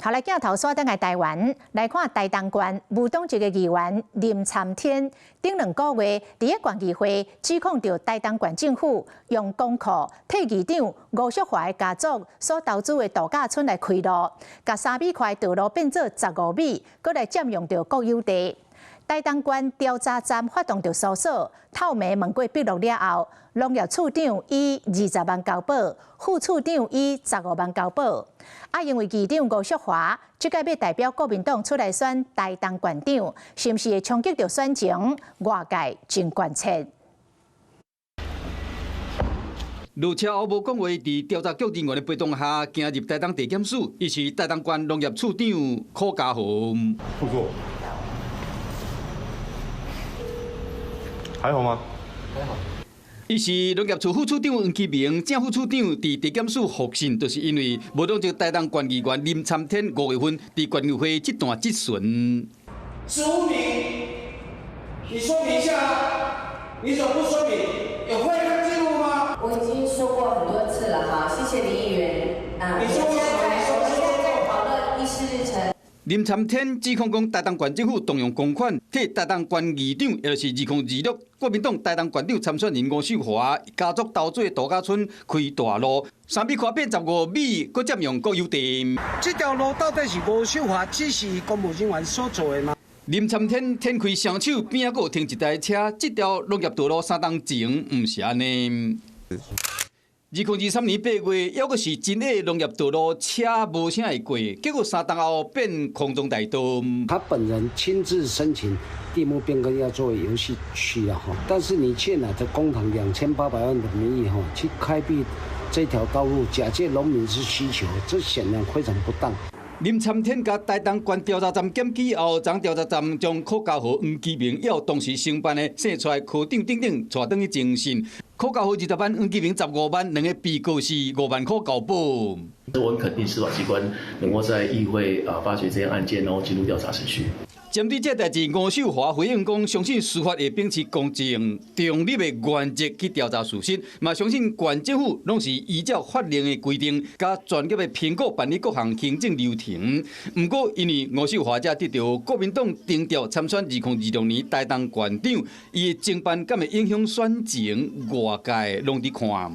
好來鏡頭煞轉來台灣來看台東縣無黨籍的議員林參天，頂兩個月佇個縣議會指控著台東縣政府用公庫替議長吳淑華的家族所投資的度假村來開路，共3米寬的道路變做15米，閣來佔用著國有地。台東縣調查站發動著搜索，透明問過筆錄了後，農業處長以20萬交保，副處長以15萬交保。啊，因為議長吳淑華這屆欲代表國民黨出來選台東縣長，是毋是會衝擊著選情？外界真關切。落車後無講話，佇調查局人員的陪同下，行入台東地檢署，伊是台東縣農業處長柯家豪。副還好嗎？還好。伊是農業處副處長黃其明，正副處長佇地檢署獲信，就是因為無黨籍台東縣議員林參天5月份佇縣議會這段質詢。 15米，你說明一下啊！你怎麼不說明？有會看記錄嗎？我已經說過很多次了，哈，謝謝林議員。啊，你說過，我們現在在討論議事日程。林參天指控講，台東縣政府動用公款替台東縣議長，也就是2026國民黨台東縣長參選人吳秀華家族投資度假村開大路，3米寬變15米，閣佔用國有地。這條路到底是吳秀華指示公務人員所做的嗎？林參天展開雙手，邊仔閣有停一台車，這條農業道路3冬前毋是按呢。2023年8月，猶閣是真的農業道路，車無啥會過，結果3冬後變空中大道。他本人親自申請地目變更，要作為遊戲區啊！但是你卻拿著公帑2800萬的名義去開闢這條道路，假借農民之需求，這顯然非常不當。林參天共台東縣調查站檢舉後，昨調查站將柯家豪、黃其明以及當時承辦的姓蔡科長等等帶轉去偵訊。柯家豪20萬，黃其明15萬，兩個被告是5萬塊交保。我很肯定司法機關能夠在議會啊發覺這件案件，然後進入調查程序。針對這代誌，吳秀華回應講，相信司法會秉持公正、中立的原則去調查事實，嘛相信縣政府攏是依照法令的規定，佮專業的評估辦理各項行政流程。毋過，因為吳秀華才得著國民黨徵召參選2026年台東縣長，伊的偵辦敢會影響選情，外界攏佇看。